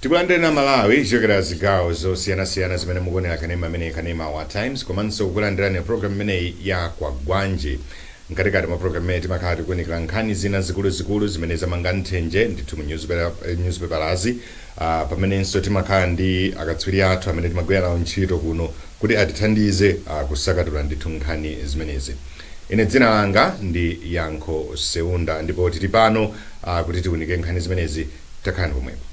Tikulandireni Amalawi kuchokera zigawo zosiyanasiyana zimene mukuonera kanema ameneyi, kanema wa Times, komanso kukulandirani program imeneyi ya Kwagwanji. Mkatikati mwa program imeneyi timakhala tikuunikira nkhani zina zikuluzikulu zimene zamanga nthenje ndithu mu newspaperazi, pamenenso timakhala ndi akatswiri athu amene timagwira nawo ntchito kuno kuti atithandize kusakatula ndithu nkhani zimenezi. Ine dzina langa ndi Yankho Seunda ndipo tili pano kuti tiunike nkhani zimenezi. Takhalani pomwepo.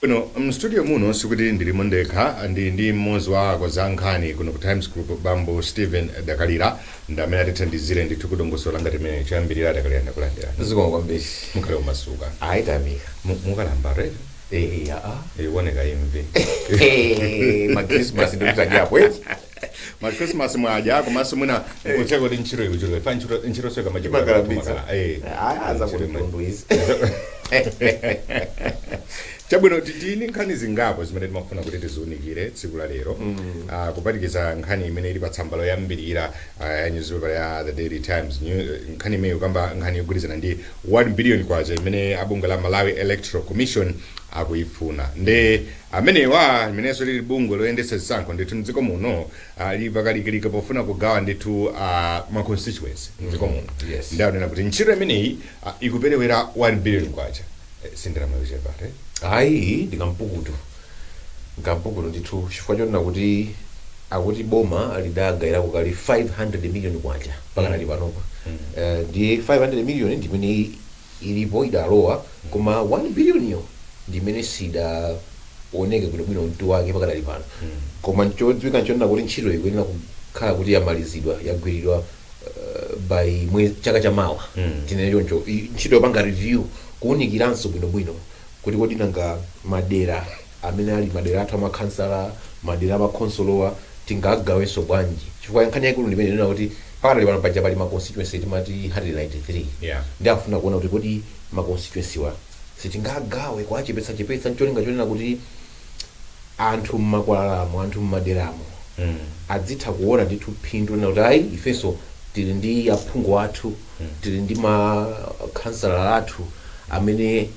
Bwino, mstudio muno sikuti ndilimo ndekha, ndi ndi mmodzi wa akonzi a nkhani kuno ku Times Group, bambo Stephen Dakalira, ndi amene atithandizire ndithu kudongosolo langa timene. Choyambirira, Dakalira, ndakulandira. Zikomo kwambiri. Mukhale umasuka. Ayi, tayamika. Mukalamba right? Eh, aa. Ikuoneka imvi. Ma Christmas ndikuti adyapo eti. Ma Christmas mwadya, komanso mwina kutheka kuti ntchito ikuchuluka ifa ntchito seka. Imakalambitsa. Aya, zakulitundu izi. Chabwino, tili nkhani zingapo zimene timafuna kuti tiziunikire tsiku la lero, kupatikiza nkhani imene ili pa tsamba loyambirira ya newspaper ya The Daily Times. Nkhani imene ikamba nkhani yogwirizana ndi 1 billion kwacha imene abungwe la Malawi Electoral Commission akuyifuna. Nde amenewa, imenenso lili bungwe loyendetsa zisankho ndithu mdziko muno, lili pakalikiliki pofuna kugawa ndithu ma constituency mdziko muno. Ndi akunena kuti ntchito imeneyi ikuperewera 1 billion kwacha. Sindalama yochepa te. Ayi, ndikampukutu, nkampukutu ndithu, chifukwa chonena kuti akuti boma lidagayirako kale 500 million kwacha pakanali panopa. Ndi 500 million ndimene ilipo idalowa, koma 1 billion yo ndimene sidaoneke bwinobwino mtu wake pakadali pano. Koma nchodziwika nchonena kuti ntchito ikuyenera kukhala kuti yamalizidwa, yagwiridwa by chaka chamawa. Tinene choncho, ntchito yopanga review, kuwunikiranso bwinobwino kuti kodi nanga madera amene ali madera athu amakhansala, madera amakhonsolowa, tingagawenso bwanji? Chifukwa nkhani yaikulu ndimene inena kuti pakadali pano paja pali ma constituency timati 193. Ndi afuna kuona kuti kodi ma constituency wa sitingagawe kuachepetsachepetsa, ncholinga chonena kuti anthu mmakwalalamo, anthu mmaderamo adzitha kuona ndithu phindu lena kuti ayi, ifenso tili ndi aphungu athu, tili ndi makhansala athu amene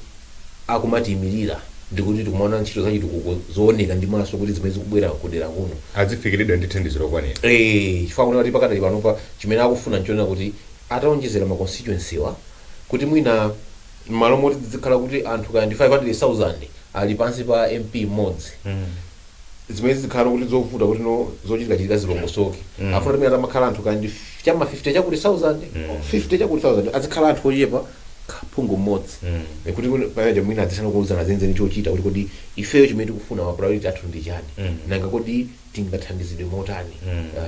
akumatiyimirira, ndikuti tikumaona ntchito zachitukuko zooneka ndi maso kuti zimene zikubwera kudera kuno. Azifikiridwa ndi thandizo lokwanira. Eh, chifukwa kunena kuti pakadali panopa chimene akufuna nchonena kuti ataonjezera ma constituency wa, kuti mwina m'malo moti zizikhala kuti anthu kaya ndi 500,000 ali pansi pa MP mmodzi, zimene zizikhala kuti zovuta kuti no zochitika zilongosoke, afuna kuti mwina atamakhala anthu kaya ndi chama 50 chakuti 1000, 50 chakuti 1000, azikhala anthu ochepa, phungu mmodzi. Kuti pamene mwina adzisana kuuzana zenizeni chochita kuti kodi ifeyo chimene tikufuna, ma priority athu ndi chani, nanga kodi tingathandizidwe motani?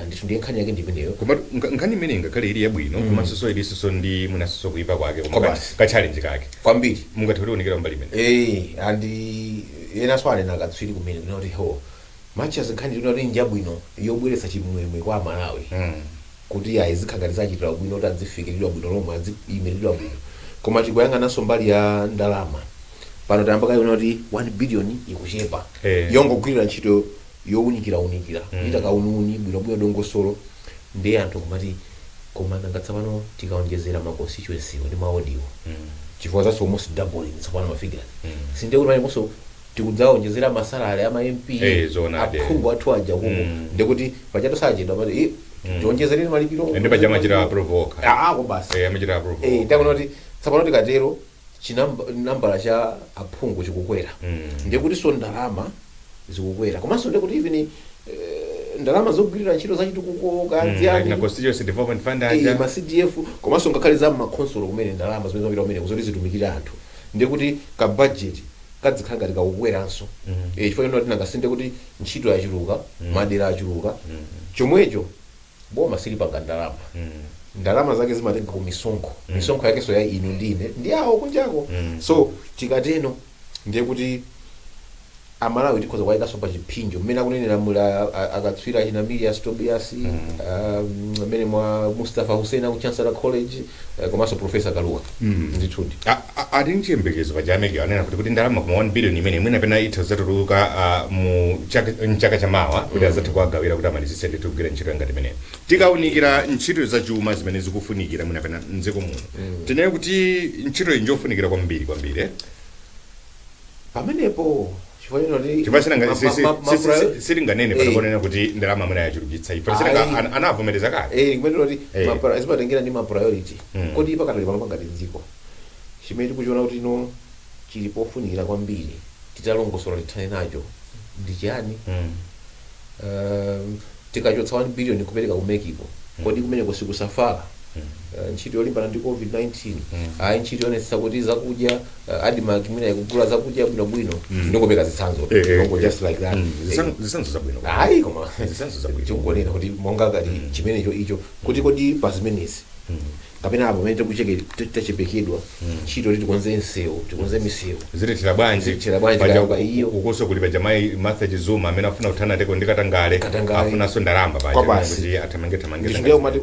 Ndithu ndiye nkhani yake ndimeneyo. Koma nkhani imene ingakhale ili yabwino, komanso so ilinso ndi mwinanso kuipa kwake, koma Kwa basi. ka challenge kake. Kwambiri. Mungathe kutiunikira mbali imene? Eh, andi enanso anena akatswiri kumene kunena kuti ho much as nkhani kunena kuti njabwino yobweretsa chimwemwe kwa Amalawi, kuti ayi, zikhala ngati zachitira bwino kuti adzifikiridwa bwino lomwe, adziyimiridwa bwino, koma tikuyang'ananso mbali ya ndalama. Pano tayamba kayiona kuti 1 billion ikuchepa yongogwirira ntchito yowunikira-unikira, kuchita kauniuni bwinobwino dongosolo. Ndiye anthu kumati, koma nanga tsopano tikaonjezera ma constituency ndi ma ward-wo, chifukwa that's almost doubling tsopano ma figures, sindiye kuti pameneponso tikudzaonjezera ma salary ama MP, Zoonadi. aphungu athu aja kuko? Ndikuti pachatu sachedwa pati tionjezereni malipiro. Ndi paja amachita approve okha. Ah, ko basi. Amachita approve. Takuona kuti tsopano tikatero chinambala cha aphungu chikukwera, ndikuti so ndalama zikukwera, komanso ndikuti even ndalama zogwirira ntchito zachitukuko kadziyani, na Constituency Development Fund aja. Ma CDF, komanso ngakhale za makhonsolo kumene, ndalama zimene zimapita kumene zoti zitumikire anthu, ndikuti ka budget kadzikhala ngati kakukweranso. Chifukwa chonena kuti nanga kuti ntchito yachuluka, madera achuluka. Chomwecho boma silipanga ndalama, ndalama zake zimatenga ku misonkho, misonkho yakenso ya inu ndine ndi awo kunjako. So tikateno ndiye kuti Amalawi tikhoza kuwayikanso pa chipsinjo mmene akunenera mula akatswiri achina Milias Tobias, mmene mwa Mustafa Hussein aku Chancellor College, komanso Professor Kaluwa ndithudi. Ali ndi chiyembekezo paja a MEC anena kuti ndalama kuma 1 billion imene mwina pena itha kuzatuluka mu mchaka chamawa kuti azathe kuwagawira kuti amalizitse ndithu kugwira ntchito ngati imeneyo. Tikaunikira ntchito zachuma zimene zikufunikira mwina pena mdziko muno, tinene kuti ntchito iyi njofunikira kwambiri kwambiri, eh? Pamenepo chifukwa chino Chifukwa sitinganene pano kuti ndalama mwina yachulukitsa ife Ayi. Anavomereza kale. Kumene kuti zimatengera ndi ma priority. Kodi pakatali pano pangati dziko chimene tikuchiona kuti ino chili pofunikira kwambiri titalongosola tithane nacho ndi chiyani? Tikachotsa 1 billion kupereka ku MEC-ko, kodi kumeneko sikusafala? Ntchito yolimbana ndi COVID-19, ayi, ntchito yonetsetsa kuti zakudya, ADMARC mwina ikugula zakudya bwinobwino, ndingopeka zitsanzo. Ndingo just like that. Zitsanzo zabwino. Ayi, koma Zitsanzo zabwino. Tikungonena kuti monga ngati chimenecho icho kuti kodi pa zimenezi kapena apo pamene tachepekedwa ntchito kuti tikonze msewu, tikonze misewu, Zitithira bwanji? Zitithira bwanji? Paja Kaya iyo. Ukonso kuli paja mayi Martha Chizuma amene afuna kuthana teko ndi katangale. Katangale. Afunanso ndalama paja Kwa basi. kuti athamange thamange. Ndithu, umati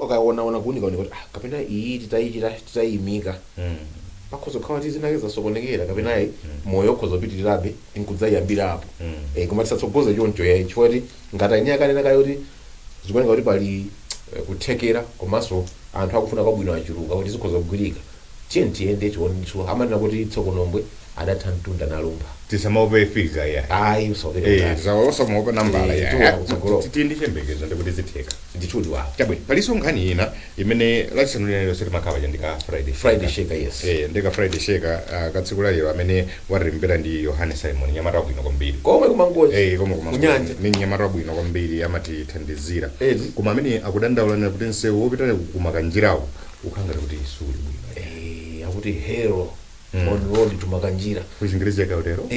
ukaonaona kuunika unika kuti kapena iyi titayichita, titayimika, pakhoza kukhala kuti zinake zasokonekera kapena ayi, moyo ukhoza kupitirirabe tinkudzayambira apo. Koma tisatsogoze choncho yayi, chifukwa kuti ngati eni akanena kale kuti zikuoneka kuti pali kuthekera komanso anthu akufuna kwabwino achuluka kuti zikhoza kugwirika, tiye tiyende tione ndithu. Amanena kuti tsokonombwe adatha mtunda nalumpha. Tisamaope figure ya. Ayi, usaope. Tisamaope nambala ya. Tiona kutsogolo. Tili ndi chiyembekezo ndikuti zitheka. Ndithudi wawo. Chabwino, palinso nkhani ina imene Lachisanu lililonse timakhala paja ndika Friday. Friday Shaker, yes. Ndika Friday Shaker katsiku lalero amene watilembera ndi Yohane Simon, nyamata wabwino kwambiri. Komwe kumangochi. Komwe kumangochi. Kunyanja. Ni nyamata wabwino kwambiri, amatithandizira. Eh. Koma amene akudandaulana kuti msewu wopita kumakanjirawo ukhangati kuti suli bwino. Akuti hell on road to Makanjira. Kuchingerezi yakautero.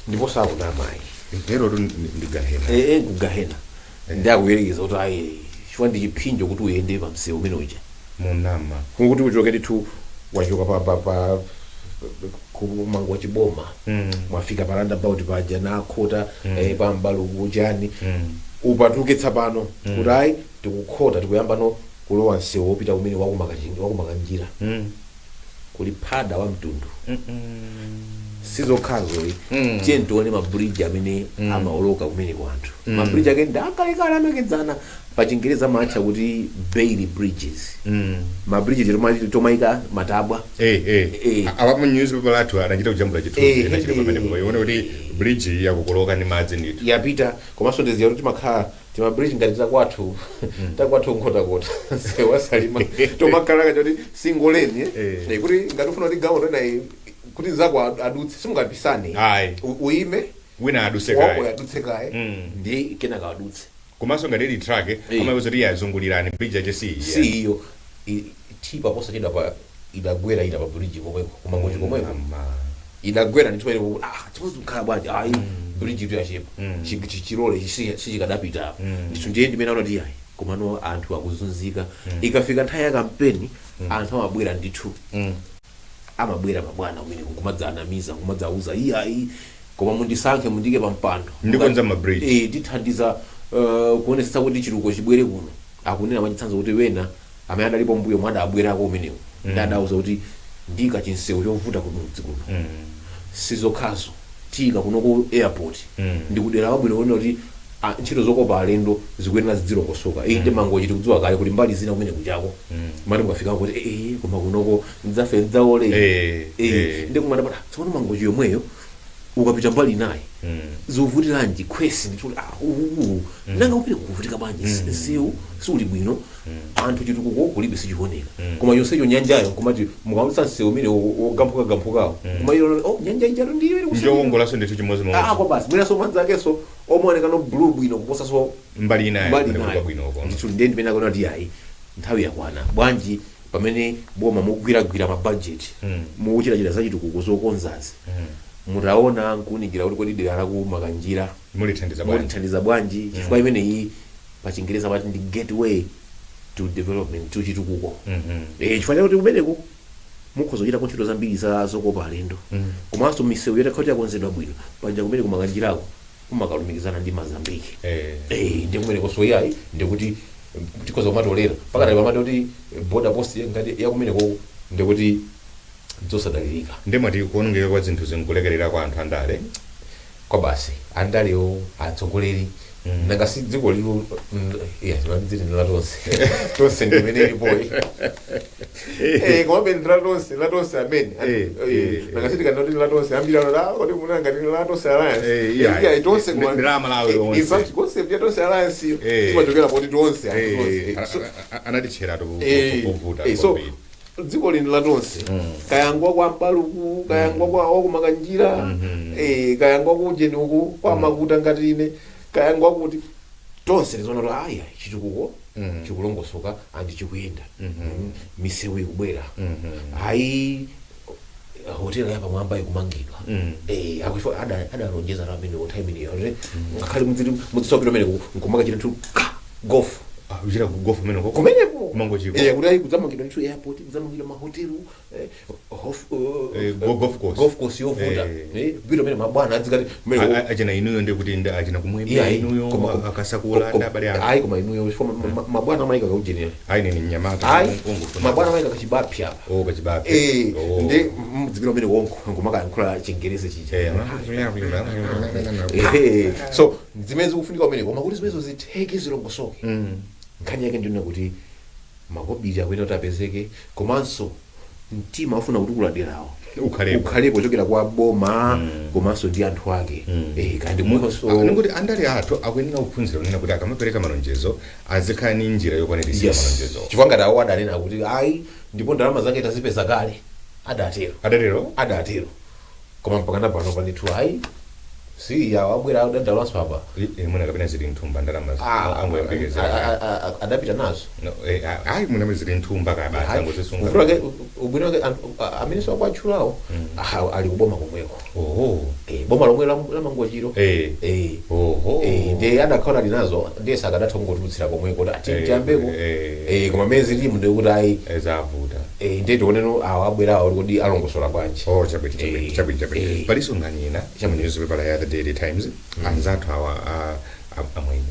Ndipo sakunamayi. Hell tu ndi gahena. Kugahena ndi akuyerekeza kuti ayi, chifukwa ndi chipsinjo kuti uyende pa msewu umene uja. Munama. Kuti uchoke ndithu, wachoka pa kumango chiboma, mwafika pa roundabout paja nakhota, pa Mbaluku chani, upatuke tsapano kuti ayi, tikukhota, tikuyambano kulowa msewu wopita kumene wakumakanjira, kuli phada wa mtundu. Sizokhazo. Tiye tione mabridge amene amaoloka kumene ku anthu. Mabridge ake ndi akalekale amakedzana, pa Chingereza amatcha kuti Bailey bridges, mabridge tomayika matabwa. Apapo newspaper lathu anachita kujambula chithunzi, anachita pamenepo ione kuti bridge yakokoloka ndi madzi ndithu. Yapita. Komanso ndiziya kuti timakhala timabridge ngati takwathu Nkhotakota, sewasalima, tomakhala kachoti single lane, eh? Kuti ngati ufuna kuti gawo ena kuti nzako adutse, simungapisane. Ayi. Uime Wina adutse wako kaye. Adutse kaye, ndi kenaka adutse. Komanso ngati ili truck, amaweza kuti yazungulirani, bridge yache si iyi. Si iyo. Tipper posachedwa pa idagwera ina pa bridge komweko kumangochi komweko. Ama. Idagwera ndithu pamene ah, kukhala bwanji? Ayi, bridge itu yachepa. Chilole sichikadapita apo ndithu. Ndiye ndimene anati ayi, komano anthu akuzunzika. Ikafika nthawi ya kampeni anthu amabwera ndithu, amabwera mabwana kumene kumadzanamiza, kumadzauza iyayi, koma mundisankhe, mundike pa mpando. Ndikonza ma bridge. Tithandiza kuonetsetsa kuti chitukuko chibwere kuno. Akunena mwachitsanzo kuti wena amene adalipo mbuyo mwadabwerako kumeneko ndi adauza kuti ndika chinsewu chovuta kumudzi kuno. Sizokhazo, tika kuno ku airport, ndikudera wabwino kuona kuti ntchito zokopa alendo zikuyenera zidzilongosoka. Iyi ndi Mangochi, tikudziwa kale kuti mbali zina kumene kuchako mati mukafika kuti koma kunoko ndidzafe ndidzaole. Ndi kumati tsono Mangochi yomweyo ukapita mbali inayi zikuvutiranji khwesi ndithu? Ah, uwu nanga upite kukuvutika bwanji? Msewu suli bwino, anthu chitukuko kulibe, sichikuoneka. Koma chonsecho nyanjayo nkumati mukautsa msewu umene wogamphuka-gamphukawo, koma iyo, oh, nyanja ijalo ndiyo ili kuseri. Njokongolanso ndithu chimodzimodzi. Ah, kwa basi, mwinaso madzi akenso omaoneka no blue bwino kuposaso mbali inayo mbali kumene inayo. kuli bwinoko. Ndithu, ndiye ndimene akuona kuti ayi, nthawi yakwana. Bwanji pamene boma mukugwiragwira mabajeti, mukuchitachita za chitukuko zokonzazi, mutaona nkuunikira kuti kodi dera laku Makanjira mulithandiza bwanji? Mulithandiza bwanji? Chifukwa imeneyi pa Chingereza amati ndi gateway to development, to chitukuko. Chifukwa chakuti kumeneko Mukhoza kuchitako ntchito zambiri za zokopa alendo, komanso misewu itakhala yakonzedwa bwino panja kumene kuMakanjirako kumakalumikizana ndi Mozambique. Ndi kumene kosoyayi, ndikuti tikhoza kumatolera pakati pamati kuti border post ngati yakumeneko, ndikuti zosadalirika. Ndimati kuonongeka kwa zinthu zinkulekerera kwa anthu andale. Kwa basi, andalewo, atsogoleri. Nanga si dziko lilo? Yes, dzili la tonse, tonse ndimene ilipoyi. Komabe ndi la tonse, la tonse amene. Nanga si tikanati la tonse, ambiri anati, "Ah, kodi muna ngati la Tonse Alliance?" Yeah. Yeah, tonse. Ndi la Malawi onse. In fact, concept ya Tonse Alliance imachokera poti tonse, anthu tonse. So, anatitcheratu povuta so kwambiri. Dziko lino la tonse, kayangwa kwa Mbaluku, kayangwa kwa wakuMakanjira, kayangwa ku ujeni uku kwa Makuta ngati ine, kayangwa kuti tonse tizoona kuti aya chitukuko chikulongosoka andi chikuyenda. Misewu ikubwera, ayi hotela yapamwamba ikumangidwa. Akuifo adalonjeza la amene nthawi imeneyo kuti ngakhale mudzisopita umene nkumakachita nthu ka golf. Ah, uchita ku golf kumene koko? Kumeneko. Kumangochiko. Kuti ayi kudzamangidwa ndithu airport, kudzamangidwa mahotelu, Golf course. Golf course yovuta. Kupita umene mabwana adzikati kumene. Achina inuyo, ndi kuti ndi achina kumwembe inuyo, akasakula ndi abale anu. Ayi, koma inuyo chifukwa mabwana amayika kaujenera. Ayi, nini mnyamata. Ayi, ungofuna. Mabwana amayika kachibaphi apa. Oh, kachibaphi. Eh. Ndi mdzipita umene konko nkumakayankhula Chingerezi chicha. So zimene zikufunika umene, koma kuti zimenezo zitheke, zilongosoke, nkhani yake ndiyona kuti makobiri akuyenera kuti apezeke, komanso mtima wafuna kutukula derawo ukhalepo. Ukhalepo kuchokera kwa boma komanso ndi anthu ake. Kandi kukhonso. Nikuti andale athu akuyenera kuphunzira kunena kuti akamapereka malonjezo azikhala ni njira yokwanirisira malonjezo. Chifukwa ngati awo adanena kuti ayi, ndipo ndalama zake tazipeza kale, adatero. Adatero. Adatero, koma mpakana pano pandithu ayi, si yawo abwera adandalanso apa. Mwina kapena zili nthumba ndalama, angoyembekezera. Adapita nazo. No, ayi, mwina zili nthumba kabasa, angozisunga. Ufuna ke ubwino wake amene sakuatchulawo ali kuboma komweko. Oho. Boma lomwe la Mangochiro. Oho. Ndiye adakhala ali nazo, ndiye sakadatha kungotulutsira komweko kuti ati tiyambeko. Koma mmene zilimu ndikuti ayi. Zavuta. Ndiye tioneno awo abwera awo kuti alongosola bwanji. Oh, chabwino, chabwino. Chabwino, chabwino. Palinso nkhani ina mu newspaper ya The Daily Times. Anzathu awa amwenye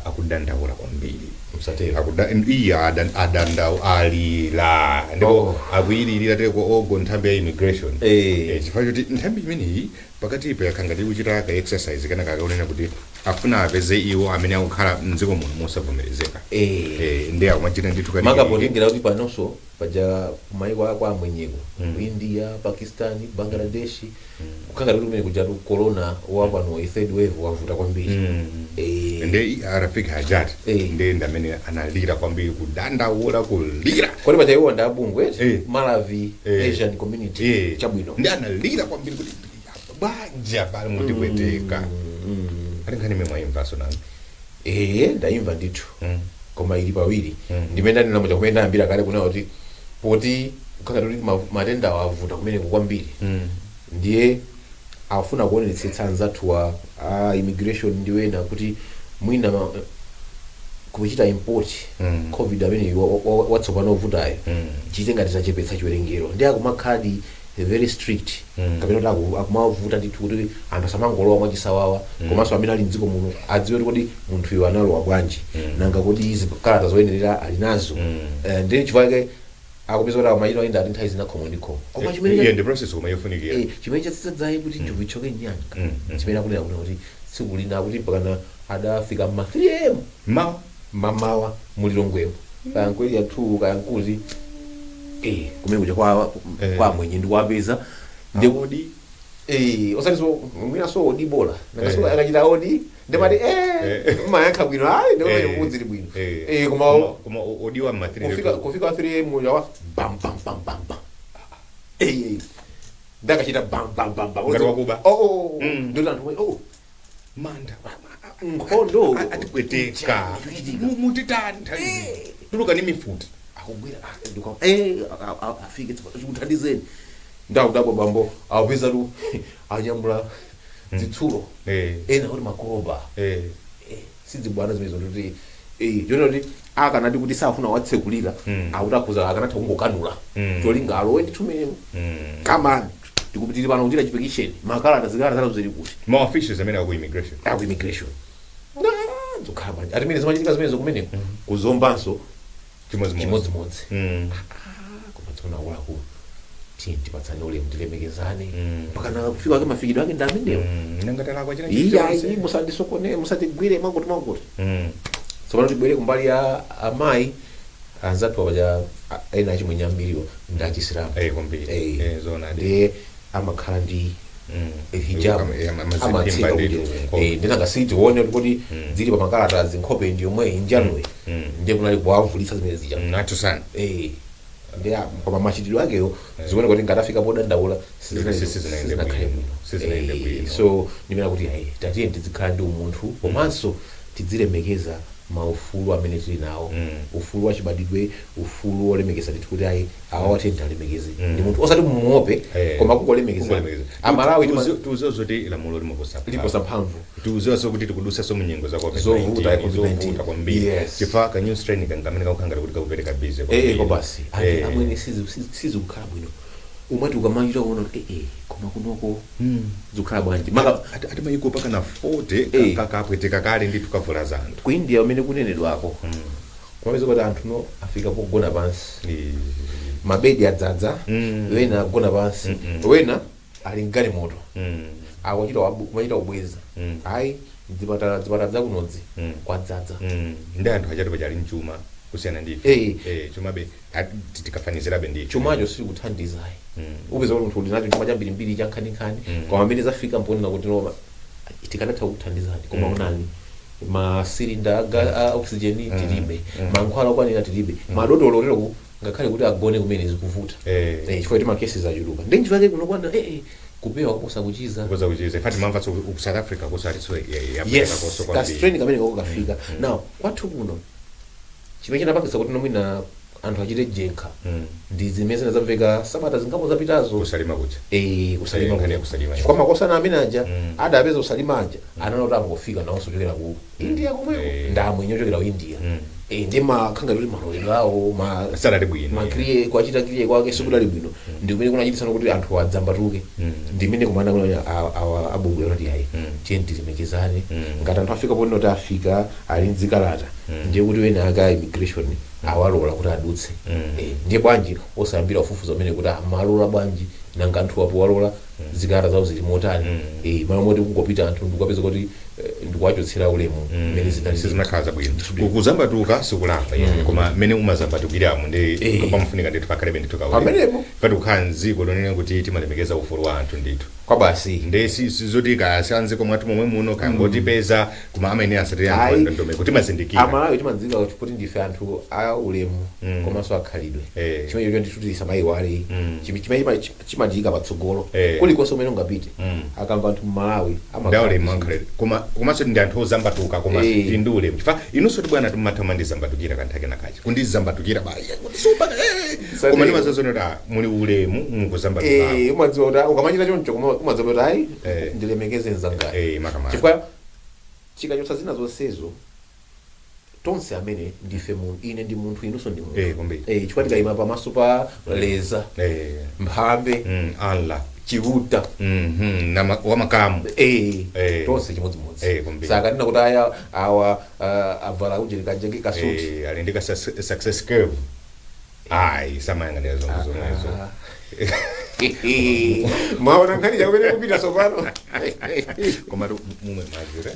akudandaula kwambiri. Msatero. Akuda iya adandau alila, ndipo akuyilirira teko ogo nthambi ya immigration. Chifukwa choti nthambi imeneyi pakatipa yakhala ngati ikuchita ka exercise kenaka akaonena kuti afuna apeze iwo amene akukhala mdziko muno mosavomerezeka. Ndi akumachita ndithu kali. Manga potengera kuti panonso paja kumayiko ako amwenyeko, ku India, Pakistan, Bangladesh, kukhala kuti kumene kujatu corona wapano, i third wave, wavuta kwambiri. Ndi Rafik Hajat. Ndi ndamene analira kwambiri, kudandaula, kulira. Kodi paja iwo ndi abungwe Malawi Asian Community? Chabwino. Ndi analira kwambiri kuti banja pali mutipweteka. Ali nkhani imwe mwayimvanso nanu? Ndayimva ndithu, koma ili pawiri. Ndimene ndanena muja, kumene ndayambira kale kunena kuti poti kukhala kuti matendawo avuta kumeneko kwambiri, ndiye afuna kuonetsetsa anzathu wa a immigration ndi wena kuti mwina kuchita import COVID amene watsopano ovutayo chite ngati tachepetsa chiwerengero, ndi akumakhadi very strict kapena kuti akumavuta ndithu kuti anthu asamangolowa mwachisawawa, komanso amene ali mdziko muno adziwe kuti kodi munthuyo analowa bwanji, nanga kodi izi kalata zoyenerera ali nazo. Ndi chifukwa chake akupeza kuti amayina oyenda ati nthawi zina khomo ndi khomo, koma chimene Iye ndi process koma yofunikira. Chimene chatsitsadzayi kuti njovu ichoke nyanga, chimene akunena kuna kuti tsiku lina akuti pakana adafika ma 3 am mawa, mamawa mulilongwemo, kaya nkweli ya 2, kaya nkuti kumene kuja kwa kwa mwenye ndikuwapeza ndi Odi. Osati so mwina so odi bola nanga so akachita odi ndimati mayankha bwino, ayi, ndikuti mudzili bwino. Koma koma odiwa ma 3 kufika 3 am uja wa bam bam bam bam bam, ndakachita bam bam bam bam. Ngati wakuba. Oh. Ndoti anthu oh Manda. Nkhondo. Atipweteka, mutitani nthawi tuluka ni mifuti. Akugwira afike tikuthandizeni, ndakudabwa bambo awapeza tu anyamula zitsulo, ena kuti makoloba. Sizibwana zimenezo, ndoti chonena kuti Akanati kuti safuna watsekulira, akuti akhuza akanatha kungokanula cholinga alowe ndithu menemo. Kama tikupitiri pano kuchita chipikisheni, makalata, zikalata zanu zili kuti? Ma officials amene aku immigration. Aku immigration zokhala bwanji? Ati mene zimachitika zimenezo kumeneko, kuzombanso chimodzimodzi. Chimodzimodzi. Koma tsono akuluakulu, tiye tipatsane ulemu, tilemekezane, mpaka na kufika ake mafikidwe ake ndi amenewo. Nangatalakwa china Iya. chilichonse. Iyi musandisokone, musatigwire mwakuti mwakuti. Tsopano tibwere kumbali ya amayi anzathu apaja, ena achimwenye ambiriwa ndi achisilamu. Eh, kwambiri. Eh. Eh, zoonadi. Ndiye amakhala ndi hijabu. Amaziphimba. Amatsika Ndithu kuti nkhope. Ndinanga sitione kuti zili pa makalata zinkhope ndi yomwe injanuyi, ndiye kunali kuwavulitsa zimene zija. Atusana. Eh, ndi koma machitidwe akeyo zikuoneka kuti ngati afika podandaula Sizinaende sizinakhale bwino. bwino. Sizinaende bwino. So ndimena kuti ayi, tatiye tizikhala ndi umunthu komanso tidzilemekeza maufulu amene tili nawo, ufulu wachibadwidwe, ufulu wolemekeza ndithu, kuti ayi, awa tiye alemekeze, ndi munthu, osati mumuope, koma kungolemekeza. Kungolemekeza. Amalawi Tuuziwa zoti lamulo limaposa liposa mphamvu. Tuuziwa kuti tikudusaso munyengo za COVID-19. Zovuta, COVID-19. Zovuta kwambiri. Yes. Chifukwa ka new strain kangamene kakukhala kuti kakupereka busy eh kwambiri. Kobasi amwene, sizikukhala bwino. Umati ukamachita kuona kuti koma kunoko zikukhala bwanji maka Ati mayiko pakana 40 kapweteka kale ndithu, kavula za anthu. Ku India umene kunenedwako, kumapeza kuti anthu no afika pogona pansi, mabedi adzadza, wena agona pansi, wena ali mgalimoto, akuchita kumachita kubweza. Ayi, zipatala zakunodzi kwadzadza. Ndi anthu achati pachali mchuma kusiyana ndi ife. Chumabe tikafanizirabe ndi ife. Chumacho sichikuthandizayi. Upeza kuti munthu uli nacho chuma chambirimbiri chankhaninkhani, koma amene zafika mponena kuti no, tikanatha kukuthandizani, koma unani masilinda a oxygen tilibe, mankhwala okwanira tilibe, madotolo oteroko ngakhale kuti agone kumene zikuvuta. Chifukwa kuti ma cases achuluka, ndi nchifukwa chake kuno kwana kupewa kuposa kuchiza. Kuposa kuchiza. Ifati mamvatso ku South Africa kusaliso. Yes, ka strain kamene kako kafika now kwathu kuno, chimene chinapangitsa kuti nomwina anthu achite jenkha ndi zimene zinazamveka sabata zingapo zapitazo. Kusalima kucha. Kusalima. Nkhani ya Kuja. kusalima. Chifukwa makosana amene aja adapeza kusalima aja anana kuti angofika nawonso kuchokera ku India komweko, ndamwenye ochokera ku India. Ndi makhanga kuti maloledwe awo ma Sadali bwino. Makriye kwachita kriye kwake sikudali bwino, ndi kumene kunachititsana kuti anthu adzambatuke. Ndi imene kumana kuna awa abungwe anati ayi, tiye tilemekezane. Ngati anthu afika ponena kuti afika ali mzikalata, ndiye kuti wena aka immigration awalola kuti adutse. Ndiye bwanji osayambira kufufuza umene kuti amalola bwanji, nanga anthu apo walola zikalata zawo zili motani? Malo moti kungopita anthu ndikukapeza kuti ndikuwachotsera ulemu mmene zinali. Sizimakhala zabwino. Kuzambatuka sikulakwa yani, koma mmene umazambatukiramo ndi pamafunika ndithu pakhalebe ndithu kaulemu. Pamenepo. Pati kukhala mdziko lonena kuti timalemekeza ufulu wa anthu ndithu. Kwa basi. Ndi sizoti kasanziko mwathu momwe muno kangotipeza, koma amene asatire anthu Ayi. ndondomeko timazindikira. Amalawi timadziwika kuti ndife anthu a ulemu komanso akhalidwe. Chimene icho ndithu tisamayiwale, chimene chimatiyika patsogolo kulikonse kumene ungapite, akamva anthu mmalawi Ndi ulemu ankhalidwe, koma komanso ndi anthu ozambatuka, koma tili ndi ulemu, chifukwa inunso ti bwana timatha mandizambatukira kanthake nakachi kundizambatukira ba kuti supaka koma ndimazazona kuti muli ulemu mukuzambatuka. Umadziwa kuti ukamachita choncho, koma umadziwa kuti ayi, ndilemekeze mzangayo. Makamaka. Chifukwa chikachotsa zina zonsezo, tonse amene ndife munthu, ine ndi munthu, inunso ndi munthu. Kwambiri. Chifukwa tikayima pamaso pa leza, mphambe, Allah, Chiuta, wamakamu. Tonse chimodzimodzi. Kwambiri. Sakanena kuti aya awa avala ujeni kajake kasuti. Ali ndi ka success curve, ayi, samayang'anira zomwe zomwezo. Mwaona nkhani chakumene kupita tsopano. Koma mumwe madzi.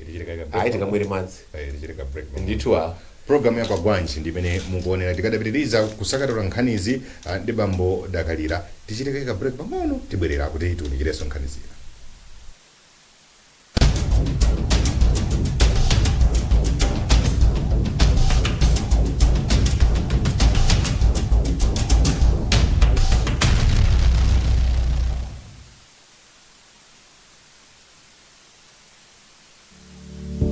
Tichite Ayi, tikamwere madzi. Tichite break. Ndithu a Programu ya Kwagwanji ndimene mukuonera, tikadapitiriza kusakatula nkhanizi ndi bambo Dakalira. Tichite ka break pang'ono, tibwerera kuti tiwunikirenso nkhani zina.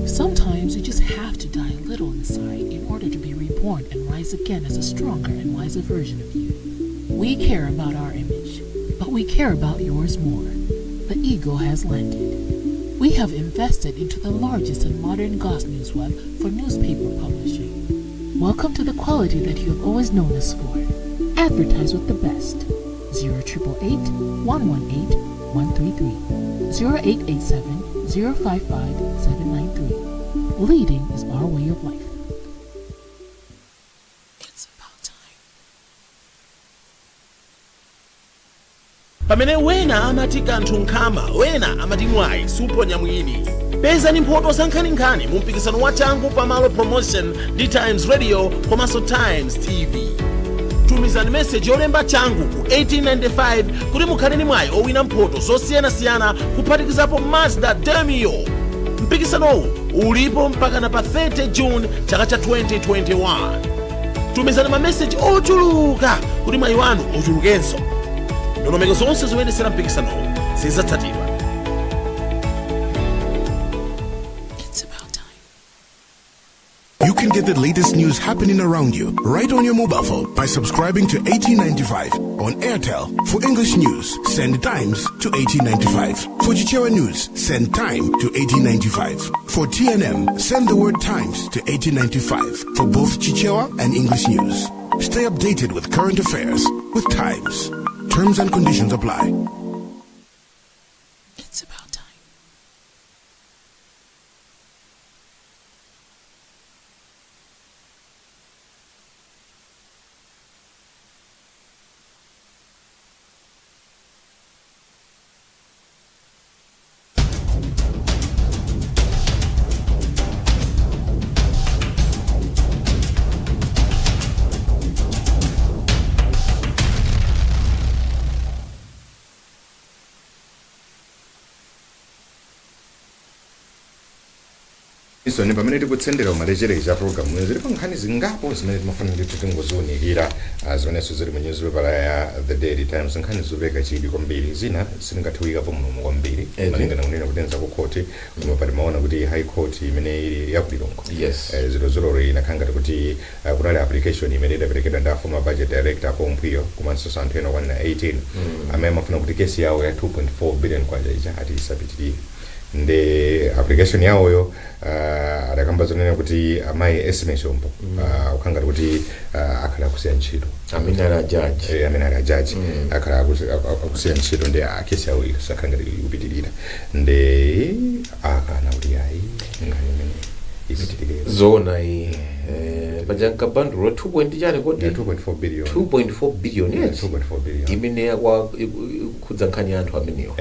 Sometimes you just have to die a little inside in order to be reborn and rise again as a stronger and wiser version of you. We care about our image, but we care about yours more. The Eagle has landed. We have invested into the largest and modern Goss News web for newspaper publishing. Welcome to the quality that you have always known us for. Advertise with the best. 0888 118 133 0887 055 793. Leading is our way of life. It's about time. Pamene wena amati kanthu nkhama, wena amati mwayi suphonya mwini. Pezani mphoto za nkhaninkhani mu mpikisano wa Changu Pamalo Promotion ndi Times Radio komanso Times TV. Tumizani meseji yolemba "changu" ku 1895 kuti mukhale ndi mwayi owina mphoto zosiyanasiyana, kuphatikizapo Mazda Demio. Mpikisanowu ulipo mpakana pa 30 June chaka cha 2021. Tumizani mameseji ochuluka kuti mwayi wanu uchulukenso. Ndondomeko zonse zoyendetsera mpikisanowu zidzatsatidwa. It's about time. You can get the latest news happening around you right on your mobile phone by subscribing to 1895 on Airtel. For English news, send Times to 1895. For Chichewa news, send Time to 1895. For TNM, send the word Times to 1895 for both Chichewa and English news. Stay updated with current affairs with Times. Terms and conditions apply. It's about time. Isoni pamene tikutsendera umalecherecha programu, zilipo nkhani zingapo zimene timafuna kuti tingoziwunikira, zimenenso zili mu newspaper ya The Daily Times, nkhani zopeka chidwi kwambiri. Zina sitingathe kuyikapo mlomo kwambiri malingana kunena kuti nza ku court, koma patimaona kuti High Court imene ili ya ku Lilongwe zilozololo inakhala ngati kuti kunali application imene idaperekedwa ndi a former budget director Pomphwiyo komanso anthu ena okwanira 18 amene amafuna kuti kesi yawo ya 2.4 billion kwacha ija ati isapitirire. Ndi application yawoyo adakamba zonena kuti amayi Esme Chombo ukhala ngati kuti akhala akusiya ntchito. Amene ali ajaji. Amene ali ajaji akhala akusiya ntchito, ndi kesi yawo isakhala ngati ikupitirira, ndi akana kuti ayi, nkhani imene ipitirire. Zona iyi, paja nkabandulo 2 point chani kodi? Yeah, 2.4 billion. 2.4 billion. Yeah, Yes. 2.4 billion. Imene ikukhudza nkhani ya anthu amenewa.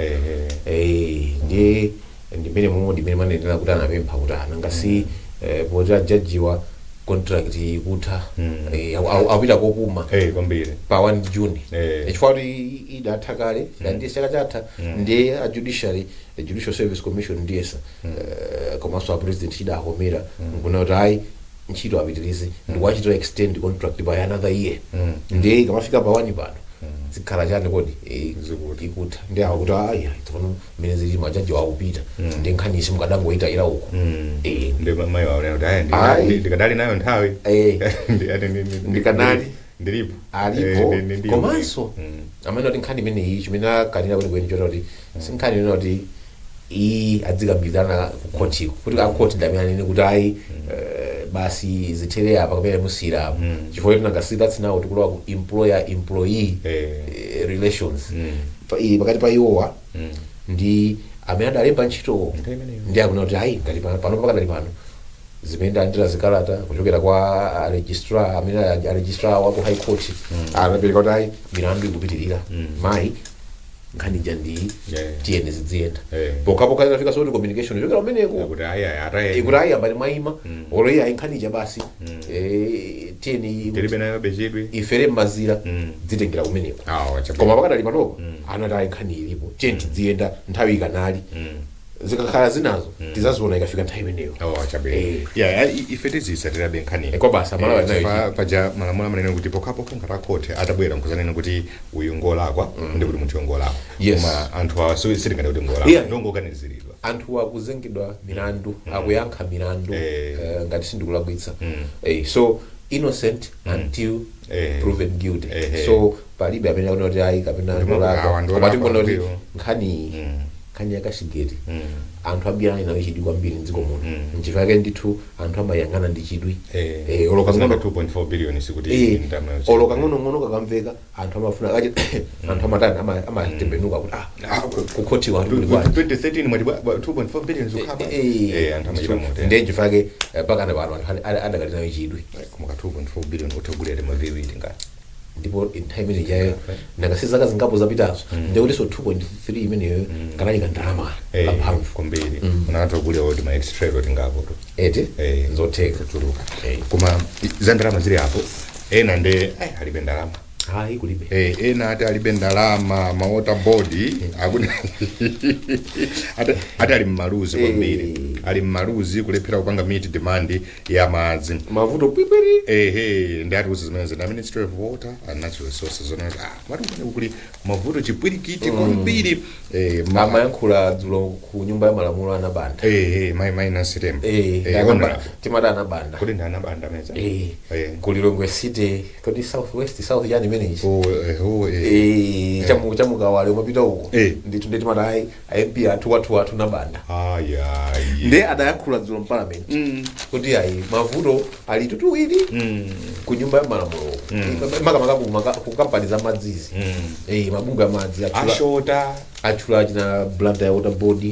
Eh. Ndiye ndimene momwe ndimene manenera kuti anapempha kuti anangasi poti ajajiwa contract ikutha, akupita kopuma Kwambiri. pa 1 June. Chifukwa kuti idatha kale, ndiye chaka chatha, ndiye a judiciary, a Judicial Service Commission ndiyesa, komanso a president idahomera nkuna kuti ayi, ntchito apitirize, ndikuwachitira extend contract by another year. Ndiye ikamafika pa 1 pano zikhala chani kodi? Zikutha. Ikutha. Ndi awo kuti ayi, tsopano mmene zili majaji wakupita, ndi nkhani isi mukadangoyitayira uko. Ndi mayi waonera kuti ayi, Ayi. ndikadali nayo nthawi. Ndikanali. Ndilipo. Alipo. Komanso amene kuti nkhani imeneyi chimene akanira kwenikweni chota kuti si nkhani imene kuti iyi adzikambirana ku khotiko, kuti akhoti ndi amene anene kuti ayi, basi zithere apa kapena musiyira apa, chifukwa kuti nanga see, that's now tikulowa ku employer employee relations. Pakati pa iwowa ndi amene adalemba ntchitowo. Nthawi imeneyo. Ndi akuna kuti ayi, ngati pano pakadali pano zimene ndalandira zikalata kuchokera kwa a registrar, amene a registrar wa ku High Court anapereka kuti ayi, milandu ikupitirira, mayi, nkhani ija ndi tiyene zidziyenda pokhapokha itafika soti communication ichokera kumeneko kuti ayi, ayi, ataye ikuti ayi, ambali mwayima olo iye ayi, nkhani ija basi, tiyeni tilibe nayo bechidwi. Ifere m'mazira dzitengera kumeneko. Awo chabwino. Koma pakadali panopo anati ayi, nkhani ilipo, tiyeni tidziyenda nthawi ikanali, zikakhala zinazo tizaziona ikafika nthawi imeneyo. Oh, chabwino. Eh. Yeah, ife tiziyitsatirabe nkhani. Kwa basi, amalawi nayo Chifukwa paja malamulo amanena kuti pokhapokha ngati akhoti atabwera nkuzanena kuti uyu ngolakwa, ndi kuti munthu ngolakwa. Koma anthu awa sitingati kuti ngolakwa, ndongoganiziridwa. Anthu akuzengedwa milandu, akuyankha milandu, ngati sindikulakwitsa, so innocent until proven guilty. Eh. So palibe amene akuona kuti ayi kapena Kuti ndolakwa. awa Koma tingona kuti ndiwo. nkhani Nkhani ya Cashgate, anthu ambiri ali nayo chidwi kwambiri mdziko muno. Nchifukwa chake ndithu anthu amayang'ana ndi chidwi. Olo Zinanga kang'ono 2.4 billion sikuti ndalama yochepa. Olo kang'onong'ono kakamveka, anthu amafuna anthu amatani, amatembenuka kuti ah, kukhotiwa kuti kuli bwanji? 2013 mwati 2.4 billion zikukhala? Anthu amachita mote. Ndiye nchifukwa chake pakana pano anthu adakali nayo chidwi. Koma ka 2.4 billion utagulira ma V8 ngati. Ndipo nthawi imene ijayo, nakasi zaka zingapo zapitazo, ndikutinso 2.3 imeneyo kanali kandalama kamphamvu. Kwambiri, unatha kugulira oti ma X-Trail tingapo tu. Eti? Zotheka. Kuchuluka. Koma za ndalama zili apo, ena nde alibe ndalama. Hayi, kulibe. Ena ati alibe ndalama, ma water board akuti ati ali mmaluzi kwambiri. Ali mmaluzi, kulephera kupanga meet demand ya madzi. Mavuto pwipwiri. Ehe, ndi atiuza zimene zina Ministry of Water and Natural Resources zonena kuti mati kumene kuli mavuto, chipwirikiti kwambiri. Amayankhula dzulo ku Nyumba ya Malamulo anabanda. Mai Nancy Tembo. Honorable. Timati anabanda. Kodi ndi anabanda meza? Ku Lilongwe City, kodi South West, South chani imeneyi? Oh, oh. Chamukawale umapita uko. Ndithu, nditi timati ayi, MP athu wathu athu nabanda. Ayayi. Nde adayankhula dzulo mparliament kuti ayi, mavuto ali tutuwiri ku Nyumba ya Malamulo, makamaka ku kampani za madzizi, mabungwe ya madzi ashota. Atchula china Blantyre Water Board,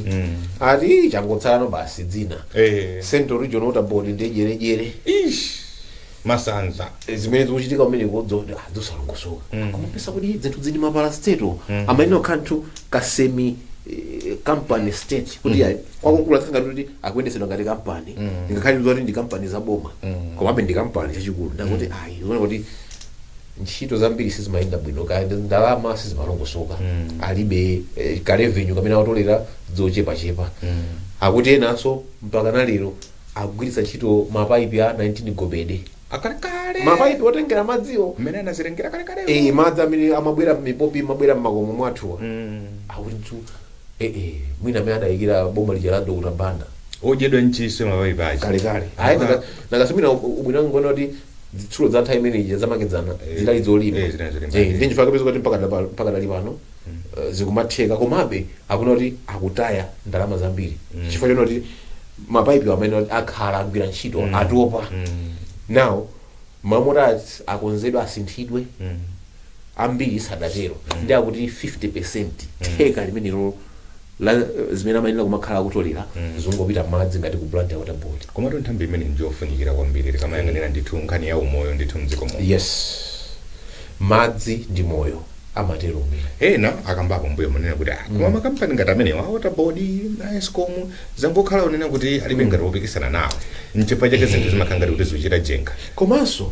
ati changotsalano basi dzina. Central Region Water Board ndi jerejere. Ish, masanza. Zimene zikuchitika kumene kodzo zosalongosoka. Koma pesa kuti zinthu zili ma parastatal amayenera kukhala nthu ka semi company state, kuti ayi, kwakukula ngati kuti akuyendesedwa ngati kampani, ngakhale kuti ndi kampani za boma, komabe ndi kampani chachikulu. Ndakuti ayi, unaona kuti ntchito zambiri sizimayenda bwino, kaya ndi ndalama sizimalongosoka, alibe ka revenue kamene akutolera zochepachepa. Akuti enanso mpaka na lero akugwiritsa ntchito mapaipi a 19 gobede. Akalekale. Mapaipi otengera madziwo. Mmene anazilengera kalekale. Madzi amene amabwera m'mipopi, amabwera m'makomo mwathuwa, akuti nthu mwina amene adayikira boma lija la Dr. Banda. Odyedwa mchiswe mapaipi aja. Kalekale ayi, nakasimina ubwino ngoona kuti zitsulo za nthawi imeneyi zamakedzana zidali zolimba. Zinali zolimba. Ndi nchifukwa kapeza kuti mpaka dali pano zikumatheka, komabe akuna kuti akutaya ndalama zambiri chifukwa chona kuti mapaipi amene akhala agwira ntchito atopa. Now mamota akonzedwa, asinthidwe, ambiri sadatero. Ndi akuti 50%, theka limenelo la zimene amayenera kumakhala akutolera zingopita madzi ngati ku Blantyre Water Board. Komatu nthambi imene ndiyofunikira kwambiri tikamayang'anira ndithu nkhani ya umoyo ndithu mdziko muno. Yes, madzi ndi moyo, amatero umene. Ena akambapo mbuyo munena kuti koma makampani ngati amenewa, a water board na Escom, zangokhala unena kuti alibe ngati wopikisana nawo, nchifukwa chake zinthu zimakhala ngati kuti zikuchita jenga. Komanso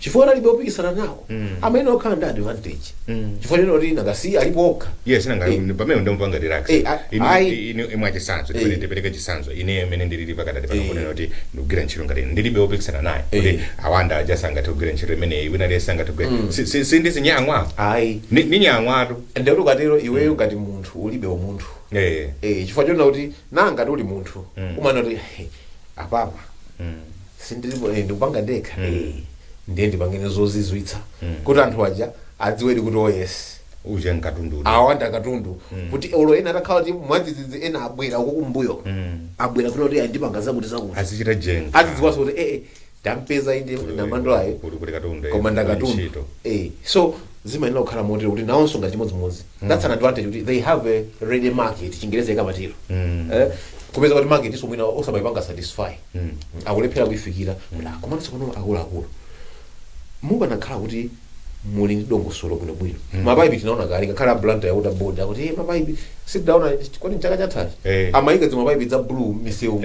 chifukwa alibe opikisana nawo, amene okhala ndi advantage, chifukwa chino kuti nakasi alipo okha. Yes, nanga pamene ndimupanga relax. Ayi. Ine imwe chisanzo, ndipereke chisanzo, ine imene ndilili pakatati pano, kunena kuti ndikugwira ntchito ngati ine ndilibe wopikisana naye, kuti awanda aja sangathe kugwira ntchito imeneyi, wina aliyense sangathe kugwira. Sindizinyang'wa. Ayi. Ni nyang'watu. Ndekuti ukatero iweyo ngati munthu ulibe umunthu. Chifukwa chonena kuti nangati uli munthu umanena kuti, "Hey, apapa sindilipo, ndikupanga ndekha, ndiye ndipangene zozizwitsa kuti anthu aja adziwedi kuti oh yes, uja nkatundu." Awanda katundu, kuti olo ena atakhala kuti mwadzidzidzi ena abwera uko kumbuyo, abwera kuti andipanga zakuti zakuti, azichita jenga. Azidziwanso kuti tampeza inde namando ayi. Kuti katundu. Koma ndakatundu. Ntchito. So zimayenera kukhala motero kuti nawonso ngati chimodzimodzi, that's an advantage kuti they have a ready market, Chingereza ikamatero. Kupeza kuti market iso mwina osamayipanga satisfy, akulephera kuifikira kuti komanso pano akuluakulu mukanakhala kuti muli ndi dongosolo bwinobwino. Mapaipi tinaona kale, ngakhale a Blantyre Water Board akuti mapaipi sitidaona kodi mchaka chathachi amayika zimapaipi za blue misewu,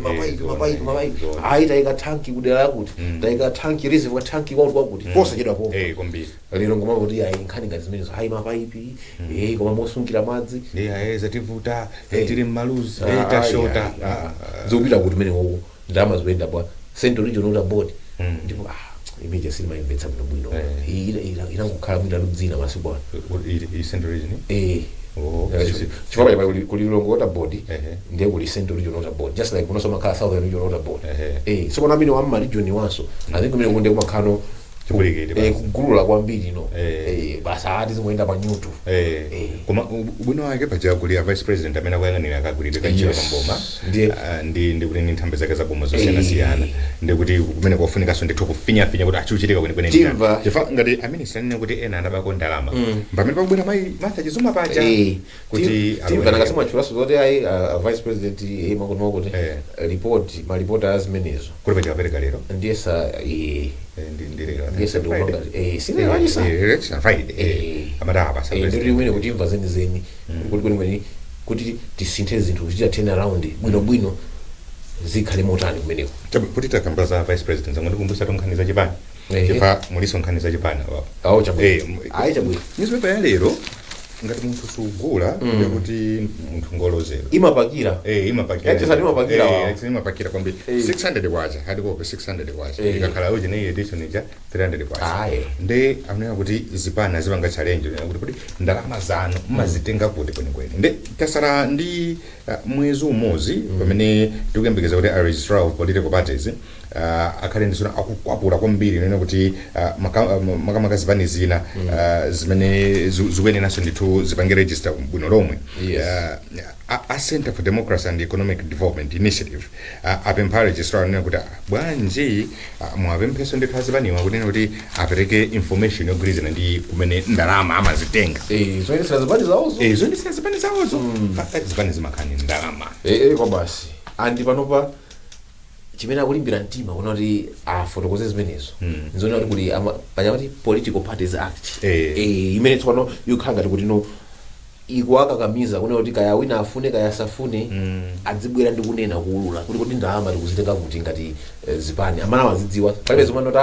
mapaipi, mapaipi, mapaipi. Ayi, tayika tanki kudera lakuti, tayika tanki, reservoir tanki kwakuti kwakuti, posachedwa pomwe. Kwambiri. Lero ngoma kuti ayi, nkhani ngati zimenezo, ayi, mapaipi, koma mosungira madzi. Ndi aye zativuta, tili mmaluzi, tashota. Zikupita kuti mene woko ndalama zikuyenda bwa Central Region Water Board? Ndipo imene silimayimvetsa bwinobwino. Inangokhala mwina ludzina masiku ano. I Central Region? Eh. Oh, Chifukwa pali kuli Lilongwe Water Board, ndiye kuli Central Region Water Board, just like kunonso makhala Southern Region Water Board. So kona amene wamma region wanso, I think kumene kunde kumakhano Chipwirikiti basi. Kugulula kwambiri no. Basi ati zimuyenda pa nyutu. Koma ubwino wake paja kuli a vice president amene akuyang'anira kagwiridwe ka ntchito kamboma. Ndi kuti ndi nthambi zake zaboma zosiyanasiyana, ndi kuti kumene kofunikanso ndithu kufinyafinya kuti achiuchitika kwenikweni ndi chani. Timva. Chifukwa ngati amene sanene kuti ena anabako ndalama, pamene pakubwera mayi Martha Chizuma paja kuti Timva. alowere. Nakasimwatchulaso zoti ayi, a vice president, makuti makuti report, malipoti a zimenezo. Kuti paja apereka lero. Ndiyesa Ndi lero. Ndiyesa. Friday. Ndikupanga sinero achisa. Lero Friday. Amati apasa Ndiri president. kumene kuti imva zenizeni kuti kwenikweni kuti tisinthe zinthu, kuchita turn around bwinobwino, zikhale motani kumeneko. Kuti takamba za vice president, zangondikumbusa nkhani za chipani. Chifukwa muliso nkhani za chipani apapo. Awo, chabwino. Ayi, chabwino. Newspaper ya lero, ngati munthu sugula, ndikuti munthu ngolozera. Imapakira. Imapakira. Yachisa imapakira wawo. Yachisa imapakira kwambiri. 600 kwacha, hard copy 600 kwacha. Ikakhala uje ne edition ija 300 kwacha. Ayi. Ndi akunena kuti zipani zipanga challenge kuti ndalama zanu mmazitenga kuti kwenikweni? Ndi tasala ndi mwezi umodzi pamene tikuyembekeza kuti a registrar of political parties akhale ndisona akukwapula kwambiri, nena kuti makamaka zipani zina zimene zikuyeneranso ndithu zipange register bwino lomwe. A Center for Democracy and Economic Development Initiative apempha registrar nena kuti bwanji mwapempheso ndithu azipaniwa kunena kuti apereke information yogwirizana ndi kumene ndalama amazitenga. Zoyendetsera zipani zawozo. Zoyendetsera zipani zawozo. Zipani zimakhala ndi ndalama. Kwa basi, andi panopa chimene akulimbira mtima kuna kuti afotokoze zimenezo, nzoona kuti kuli panyamati Political Parties Act imene tsopano ikukhala ngati kuti no, ikuwakakamiza kuna kuti kaya wina afune kaya asafune, adzibwera ndi kunena, kuulula kuti ndalama tikuzitenga kuti ngati zipani. Amalawi azidziwa, palibe zomwe noti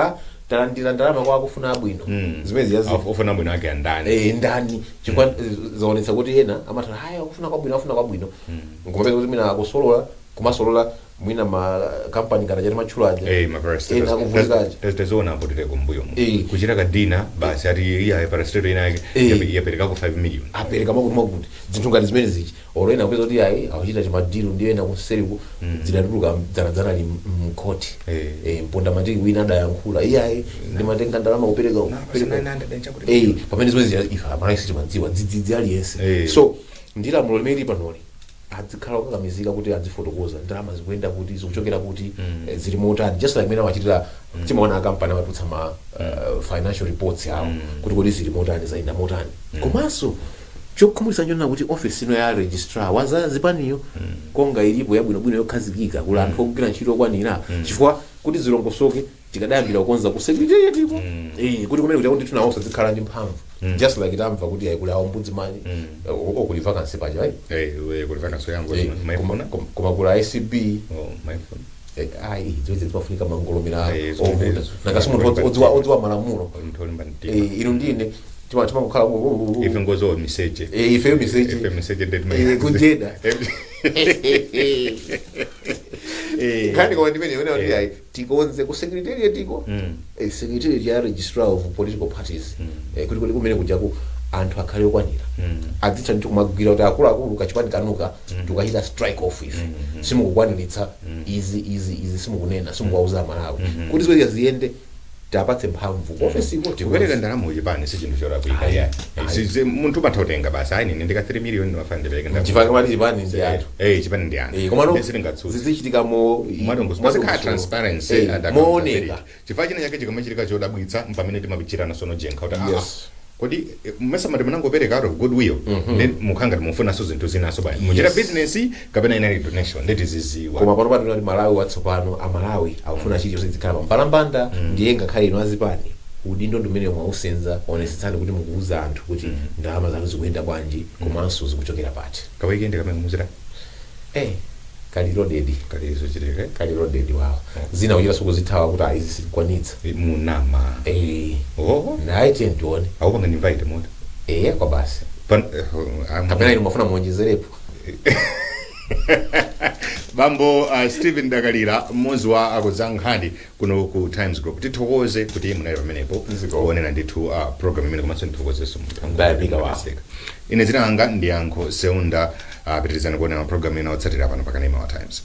talandira ndalama kwa akufuna abwino. Zimene ziyazi Ofuna bwino ake andani? Ndani? Chifukwa zaonetsa kuti ena amatha haya akufuna kwabwino, afuna kwabwino, nkumapeza kuti mwina akusolola, kumasolola mwina ma kampani ngati achati matchula aja. Ena akuvulikaje. Taziona apo tite kumbuyo mu kuchita ka dinner basi, ati iya parastatal ina yake yaperekako 5 million. Apereka makuti makuti, zinthu ngati zimene zichi, olo ena kupeza kuti ayi, akuchita chima deal ndi ena kuseriku, zidatuluka dzanadzana li mkhoti. Mponda matiki wina adayankhula, iyayi, ndimatenga ndalama kupereka kupereka. Pamene zimene zija ife amalawi sitimadziwa dzidzidzi aliyense. So ndi lamulo limene lili panoli, adzikhala okakamizika kuti adzifotokoza ndalama zikuyenda kuti, zikuchokera kuti, zili motani, just like imene amachitira timaona akampani amatulutsa ma financial reports awo, kuti zili motani, zayenda motani. Komanso chokhumudwitsa nchonena kuti office ino ya registrar waza zipaniyo konga ilipo yabwinobwino yokhazikika, kuli anthu ogwira ntchito okwanira, chifukwa kuti zilongosoke tikadayambira kukonza ku secretariat iko, kuti kumene kuti ndithu nawo sadzikhala ndi mphamvu, just like tamva kuti ayi, kuli ombudsman, okuli vacancy paja ayi. Kuli vacancy yangu. Koma maifuna. Koma kuli ACB. Oh, maifuna. Ayi, ziwezi zimafunika mangolomera Zomwe ovuta nakasi munthu odziwa malamulo. Munthu olimba mtima. Inu ndine timakukhala Ife ngozo miseche. Ifeyo miseche. Ife miseche ndeti. Kujeda. Nkhani koma ndimene imene kuti ayi, tikonze ku secretariat iko, secretariat ya registrar of political parties, kuti kumene kujaku anthu akhale okwanira, adzitha ndithu kumagwira kuti akuluakulu, kachipani kanuka tikachita strike off ife, simukukwaniritsa izi, izi, izi, simukunena, simukuwauza Amalawi. Kuti ziwezi ziyende, tapatse mphamvu ku ofesiko. Kupereka ndalama kuchipani si chinthu cholakwika. Ayi. Ya. Ayi. Munthu umatha kutenga basi, ayi, nine ndika 3 million ndimafana ndipereke ndalama. Chifukwa kamati chipani ndi anthu. Chipani ndi anthu. Komano Sitingatsutse. zizichitika mo Pazikhala transparency and mooneka. accountability. Chifukwa china chake chikamachitika chodabwitsa, mpamene timapichirana sono jenkha kuti kodi mmesamati munangopereka out of goodwill, then mukhanga mufunanso zinthu zinaso bwanji, muchita business kapena inali donation, ndeti ziziwa. Koma pano patuna kuti Malawi watsopano, Amalawi akufuna chilichonse zikhala pambalambanda. Ndiye ngakhale inu azipani, udindo ndi umene mwausenza, onetsetsani kuti mukuuza anthu kuti ndalama zanu zikuyenda bwanji komanso zikuchokera pati. Ka weekend kamene muzita? Kali loaded. Kalizo chitika. Kali loaded wawo, zina kuchita sukuzithawa kuti ayi, sikwanitsa. Munama. Oh. Nayi, tiye tione. Awupanga invite moto. Kwa basi. Pan Kapena inu mwafuna muonjezerepo? Bambo Stephen Dakalira, mmodzi wa akonzankhani kuno ku Times Group, tithokoze kuti munali pamenepo Nziko. kuonera ndithu program imene, komanso ndithokozenso munthu Ndayamika wawo. Ine dzina langa ndi Yankho Seunda. Pitirizani kuonera program ina otsatira pano pakanema wa Times.